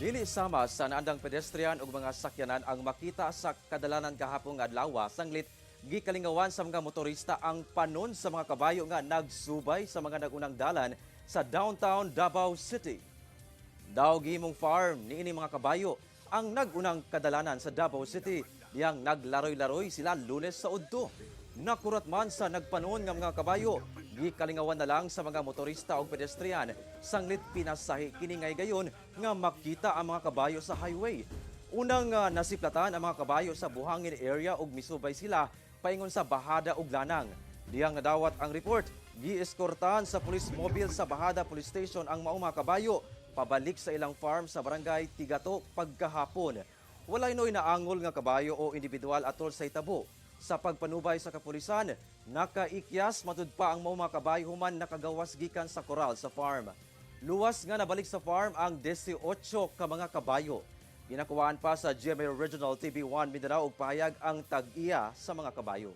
Dili sama sa naandang pedestrian ug mga sakyanan ang makita sa kadalanan gahapon nga adlaw, sanglit gikalingawan sa mga motorista ang panon sa mga kabayo nga nagsubay sa mga nagunang dalan sa downtown Davao City. Daw gihimong farm niini mga kabayo ang nagunang kadalanan sa Davao City diyang naglaroy-laroy sila Lunes sa udto. Nakurat man sa nagpanon nga mga kabayo, gikalingawan na lang sa mga motorista ug pedestrian sanglit pinasahi kini ngay gayon nga makita ang mga kabayo sa highway. Unang nasiplatan ang mga kabayo sa Buhangin area ug misubay sila paingon sa Bahada ug Lanang. Diyang nadawat ang report, gieskortahan sa police mobile sa Bahada Police Station ang maong mga kabayo pabalik sa ilang farm sa Barangay Tigato pagkahapon. Walay noy naangol nga kabayo o individual atol sa itabo. Sa pagpanubay sa kapulisan, nakaikyas matud pa ang maong mga kabayo human nakagawas gikan sa koral sa farm. Luwas nga nabalik sa farm ang 18 ka mga kabayo. Ginakuhaan pa sa GMA Regional TV1 Mindanao og pahayag ang tag-iya sa mga kabayo.